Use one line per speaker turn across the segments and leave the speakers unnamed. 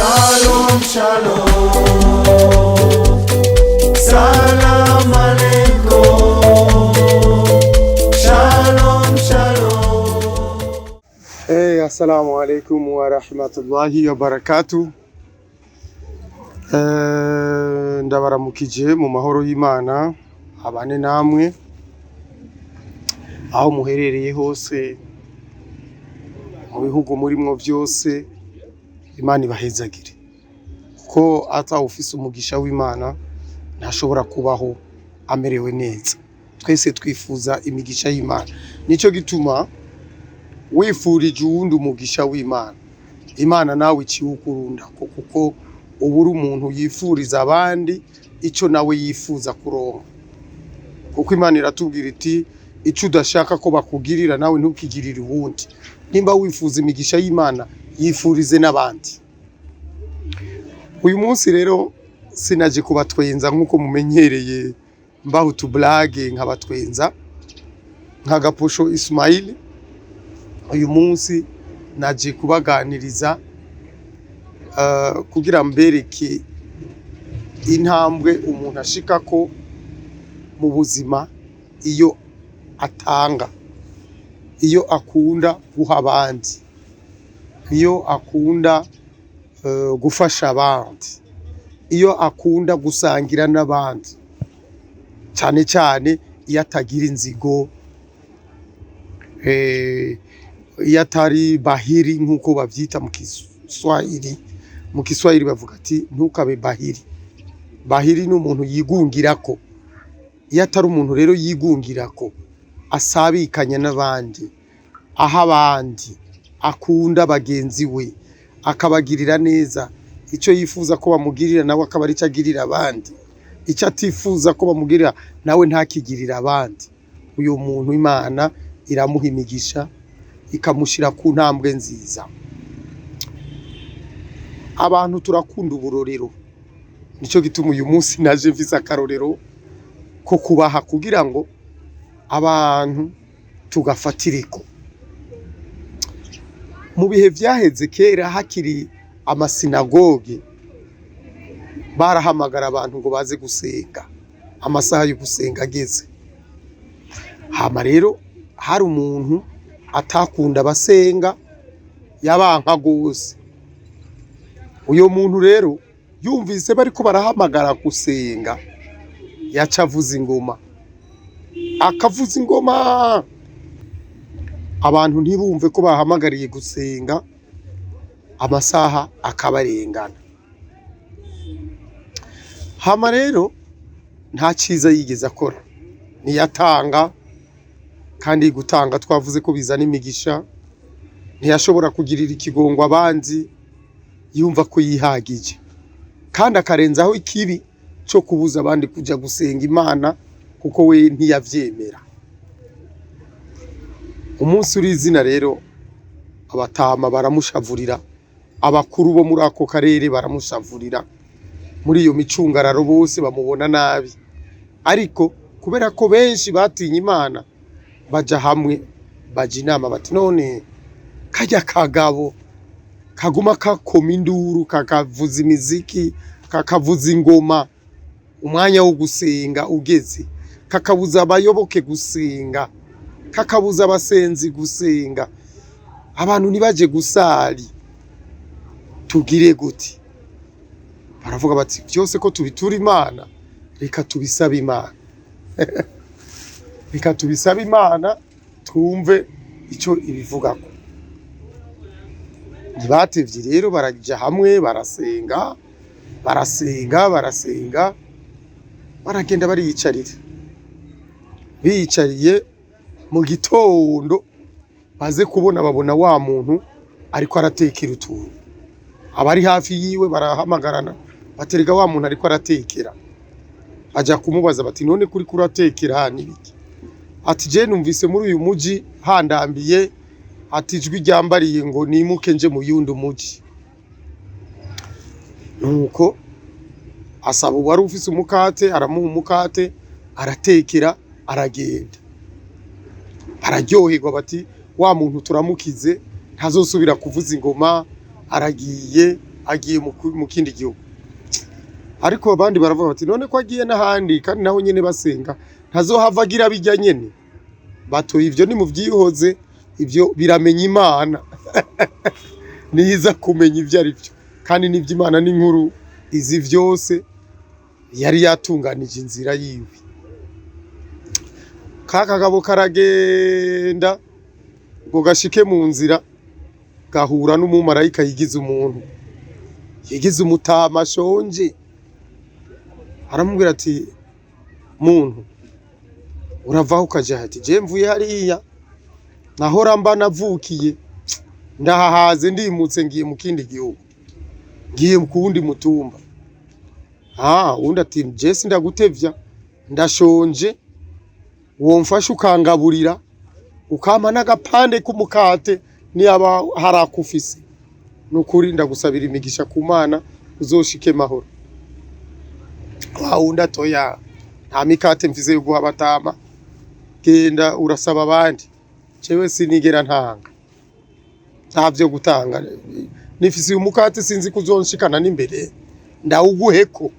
Shalom, shalom. Salam alaikum. Shalom, shalom.
Hey, assalamu alaikum wa rahmatullahi wa barakatuh. Ndabaramukije mu mahoro y'Imana abane namwe aho muherereye hose mu bihugu murimwo vyose. Imana ibahezagire, kuko atawufise umugisha w'Imana ntashobora kubaho amerewe neza. Twese twifuza imigisha y'Imana, nico gituma wifurije uwundi umugisha w'Imana, Imana nawe iciwukurundako, kuko uba uri umuntu yifuriza abandi ico nawe yifuza kuronka. Kuko Imana iratubwira iti: "Ico udashaka ko bakugirira, nawe ntukigirire uwundi." Nimba wifuza imigisha y'Imana, yifurize n'abandi. Uyu munsi rero sinaje kubatwenza nk'uko mumenyereye mbaha utublague nkabatwenza nka Gaposho Ismail. Uyu munsi naje kubaganiriza kugira mbereke intambwe umuntu ashikako mu buzima iyo atanga, iyo akunda guha abandi, iyo akunda gufasha abandi, iyo akunda gusangira n'abandi, cane cane iyo atagira inzigo, iyo atari bahiri nk'uko bavyita mu Kiswahili. Mu Kiswahili bavuga ati: "Ntukabe bahiri." Bahiri ni umuntu yigungirako. Iyo atari umuntu rero yigungirako, asabikanya n'abandi, aha abandi, akunda bagenzi we, akabagirira neza, ico yifuza ko bamugirira nawe akaba arico agirira abandi, ico atifuza ko bamugirira nawe ntakigirira abandi, uyu muntu Imana iramuha imigisha, ikamushira ku ntambwe nziza. Abantu turakunda uburorero, nico gituma uyu munsi naje mfise akarorero ko kubaha kugira ngo abantu tugafatireko. Mu bihe vyaheze kera, hakiri amasinagoge, barahamagara abantu ngo baze gusenga amasaha yo gusenga ageze. Hama rero hari umuntu atakunda abasenga, yabanka gose. Uyo muntu rero yumvise bariko barahamagara gusenga, yaca avuza ingoma, akavuza ingoma, abantu ntibumve ko bahamagariye gusenga, amasaha akabarengana. Hama rero nta ciza yigeze akora, ntiyatanga, kandi gutanga twavuze ko bizana imigisha. Ntiyashobora kugirira ikigongo abandi, yumva ko yihagije, kandi akarenzaho ikibi co kubuza abandi kuja gusenga Imana, kuko we ntiyavyemera. Umunsi uri izina rero, abatama baramushavurira, abakuru bo muri ako karere baramushavurira, muri iyo micungararo bose bamubona nabi. Ariko kubera ko benshi batinya Imana, baja hamwe, baja inama, bati: "None karya kagabo kaguma kakoma induru, kakavuza imiziki, kakavuza ingoma umwanya wo gusenga ugeze, kakabuza abayoboke gusenga, kakabuza abasenzi gusenga, abantu ntibaje gusali, tugire guti?" Baravuga bati: "Byose ko tubitura Imana, reka tubisabe Imana, reka tubisabe Imana twumve icyo ibivugako." Ntibatevye rero, baraja hamwe, barasenga, barasenga, barasenga, baragenda bariyicarira. Biyicariye, mu gitondo baze kubona, babona wa muntu ariko aratekera utuntu. Abari hafi yiwe barahamagarana, baterega wa muntu ariko aratekera. Baja kumubaza bati: "None kuri kuratekera n'ibiki?" Ati: "Je numvise muri uyu muji handambiye." Ati: "Ijwi ryambariye ngo nimuke nje mu yundi muji." Nuko asaba uwari ufise umukate, aramuha umukate, aratekera, aragenda. Araryoherwa, bati: "Wa muntu turamukize, ntazosubira kuvuza ingoma, aragiye." Agiye mu kindi gihugu. Ariko abandi baravuga bati: "None ko agiye n'ahandi kandi naho nyene basenga, ntazohava agira bijya nyene?" Batoye ivyo nimuvyihoze, ivyo biramenya Imana niza kumenya ivyo ari byo, kandi n'ivyo Imana n'inkuru izi vyose, yari yatunganije inzira yiwe. Ka kagabo karagenda ngo gashike mu nzira, gahura n'umumarayika yigize umuntu, yigize umutama ashonje. Aramubwira ati: "Muntu, uravaho ukaja?" Ati: "Je mvuye hariya nahora mba navukiye, ndahahaze, ndimutse, ngiye mu kindi gihugu, ngiye ku wundi mutumba." Ah, uwundi ati: "Je sindagutevya, ndashonje, womfasha ukangaburira, ukampa n'agapande k'umukate niyaba harakufise, nukuri ndagusabira imigisha ku Mana, uzoshike mahoro." Wa wundi atoya, nta mikate mfise yo guha abatama, genda urasaba abandi, jewe sinigera ntanga, nta vyo gutanga nifise, uyu mukate sinzi kuzonshikana n'imbere ndawuguheko.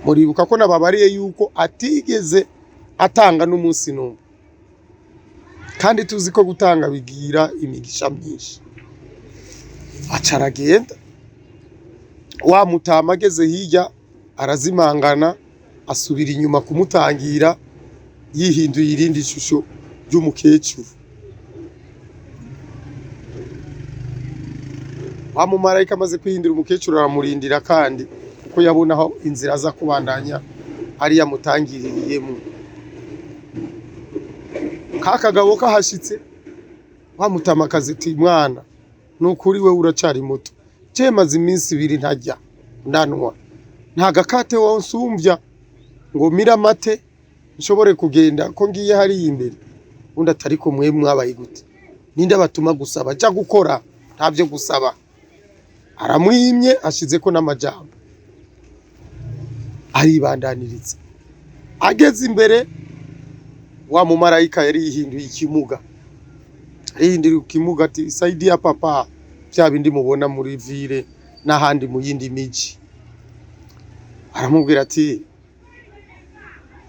Muribuka ko nababariye yuko atigeze atanga n'umunsi n'umwe, kandi tuzi ko gutanga bigira imigisha myinshi. Aca aragenda. Wa mutama ageze hirya arazimangana, asubira inyuma kumutangira, yihinduye irindi shusho ry'umukecuru. Wa mumarayika amaze kwihindura umukecuru aramurindira, kandi kuko yabona aho inzira aza kubandanya ari yamutangiririyemo. Ka kagabo kahashitse, wa mutamakazi ati: "Mwana, nukuri we uracari muto, je maze iminsi 2 ntarya ndanwa, nta gakate wonsumvya ngo mire amate nshobore kugenda ko ngiye hariya imbere?" Undi ati: "Ariko mwe mwabaye gute? Ninde abatuma gusaba? Ja gukora, ntavyo gusaba." Aramwimye, ashizeko n'amajambo, aribandaniriza. Ageze imbere, wa mumarayika yari yihinduye ikimuga, arihindura ikimuga ati: "Saidia papa," vya bindi mubona muri ville n'ahandi mu yindi miji. Aramubwira ati: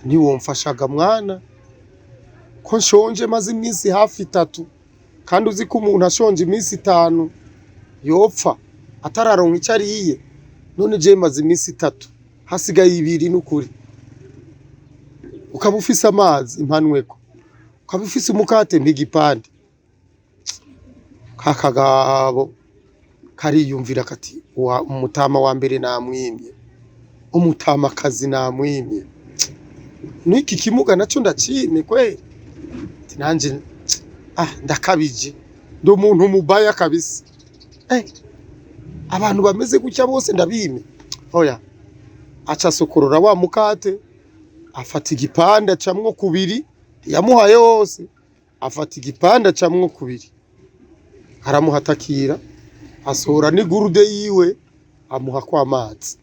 "Ntiwomfashaga mwana, ko nshonje, maze iminsi hafi 3, kandi uzi ko umuntu ashonje iminsi 5 yopfa atararonka icyo ariye? None je maze iminsi 3, hasigaye 2, n'ukuri ukaba ufise amazi impanweko, ukaba ufise umukate mpigipande." Ka kagabo kariyumvira kati: "Wa umutama wa mbere namwimye, umutamakazi namwimye, n'iki kimuga naco ndacimye kweri." Ati: "Nanje ah, ndakabije, ndi umuntu mubaya kabisa. Abantu bameze gutya bose ndabime, oya." Aca asokorora wa mukate, afata igipande acamwo kubiri, yamuhaye wose, afata igipande acamwo kubiri, aramuhatakira, asohora n'igurude yiwe, amuha kwa amazi.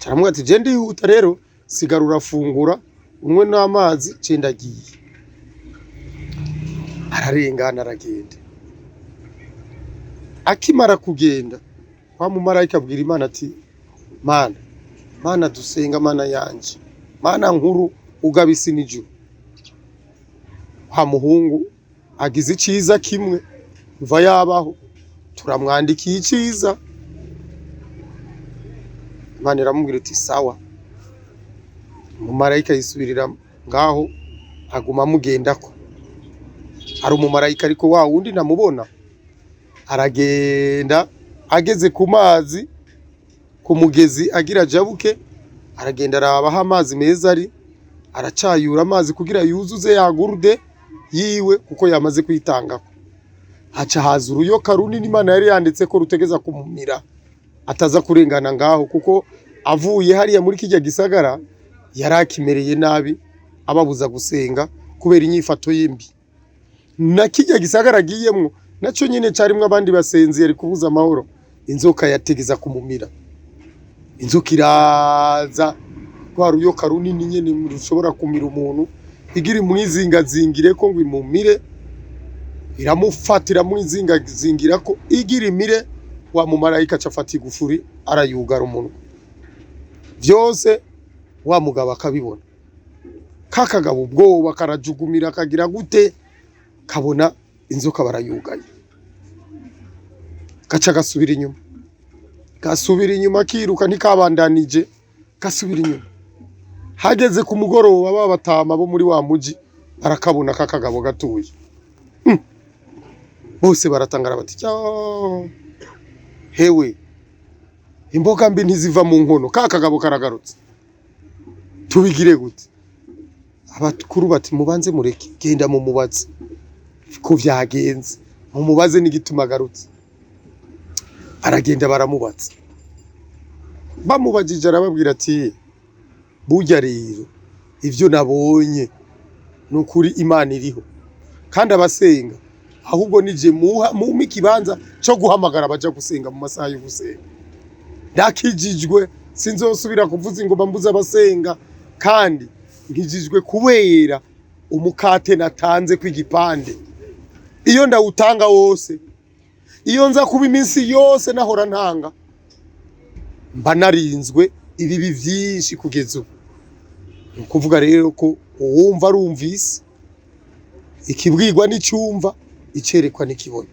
Aramubwira ati: "Je ndihuta rero, sigara urafungura unywe n'amazi, je ndagiye." Ararengana, aragenda. Akimara kugenda, wa mumarayika abwira Imana ati: "Mana, Mana dusenga, Mana yanje, Mana nkuru ugaba isi n'ijuru, wa muhungu agize iciza kimwe mva yabaho, turamwandikiye iciza." Imana iramubwira iti: "Sawa." Umumarayika yisubirira ngaho, aguma amugendako ari umumarayika, ariko wa wundi ntamubona. Aragenda, ageze ku mazi, ku mugezi, agira ajabuke, aragenda araba aho amazi meza ari, aracayura amazi kugira yuzuze ya gourde yiwe, kuko yamaze kwitangako. Haca haza uruyoka runini Imana yari yanditse ko rutegeza kumumira, ataza kurengana ngaho, kuko avuye hariya muri kirya gisagara yari akimereye nabi, ababuza gusenga kubera inyifato ye mbi. Na kirya gisagara agiyemwo naco nyene carimwo abandi basenzi yari kubuza amahoro, inzoka yategeza kumumira. Inzoka iraza, rwa ruyoka runini nyene rushobora kumira umuntu, igira imwizingazingire ko ngo imumire. Iramufata, iramwizingazingira ko igira imire, wa mumarayika aca afata igufuri arayugara umunwa. Byose wa mugabo akabibona. Kakagabo ubwoba karajugumira, kagira gute, kabona inzoka barayugaye, gaca gasubira inyuma, gasubira inyuma kiruka, ntikabandanije, gasubira inyuma. Hageze ku mugoroba, ba batama bo muri wa muji barakabona kakagabo gatuye. Bose baratangara bati: "Cyo hewe, imboga mbi ntiziva mu nkono, ka kagabo karagarutse, tubigire gute?" Abakuru bati: "Mubanze mureke, genda mumubaze ko vyagenze, mumubaze n'igituma agarutse." Aragenda baramubaza, bamubajije arababwira ati: "Burya rero ivyo nabonye ni ukuri, Imana iriho kandi abasenga, ahubwo nije muha mumpa ikibanza cyo guhamagara abaja gusenga mu masaha yo gusenga. Ndakijijwe, sinzosubira kuvuza ingoma mbuza abasenga, kandi nkijijwe kubera umukate natanze kw'igipande. Iyo ndawutanga wose, iyo nza kuba iminsi yose nahora ntanga, mba narinzwe ibibi vyinshi kugeza ubu." Ni ukuvuga rero ko uwumva arumvise, ikibwirwa n'icyumva, icerekwa n'ikibona.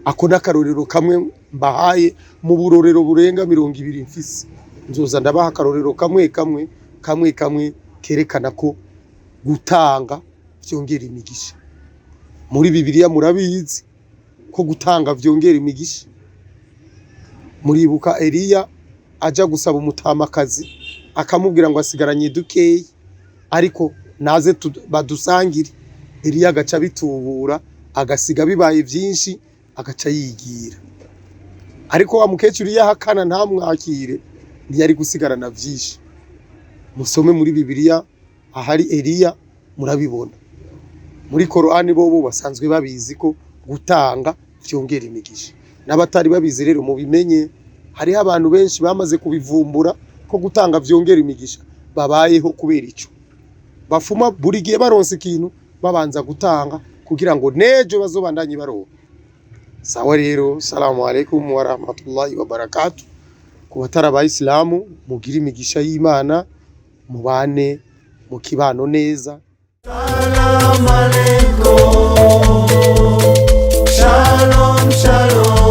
Ako n'akarorero kamwe mbahaye mu burorero burenga 20 mfise. Nzoza ndabaha akarorero kamwe kamwe kamwe kamwe kerekana ko gutanga vyongera imigisha. Muri Bibiliya murabizi ko gutanga vyongera imigisha. Muribuka Eliya aja gusaba umutamakazi, akamubwira ngo asigaranye dukeyi, ariko naze badusangire. Eliya agaca abitubura, agasiga bibaye vyinshi, agaca yigira. Ariko wa mukecuru iyo ahakana ntamwakire, ntiyari gusigarana vyinshi. Musome muri Bibiliya ahari Eliya murabibona. Muri Korani bobo basanzwe babizi ko gutanga vyongera imigisha. N'abatari babizi rero mubimenye, hariho abantu benshi bamaze kubivumbura ko gutanga vyongera imigisha, babayeho kubera ico. Bafuma buri gihe baronse ikintu babanza gutanga kugira ngo nejo bazobandanye baronka. Sawa rero, salamu alaikum wa rahmatullahi wa barakatuh. Ku batari abayisilamu, mugire imigisha y'Imana, mubane mu kibano neza.
Salam alaikum. Shalom, shalom.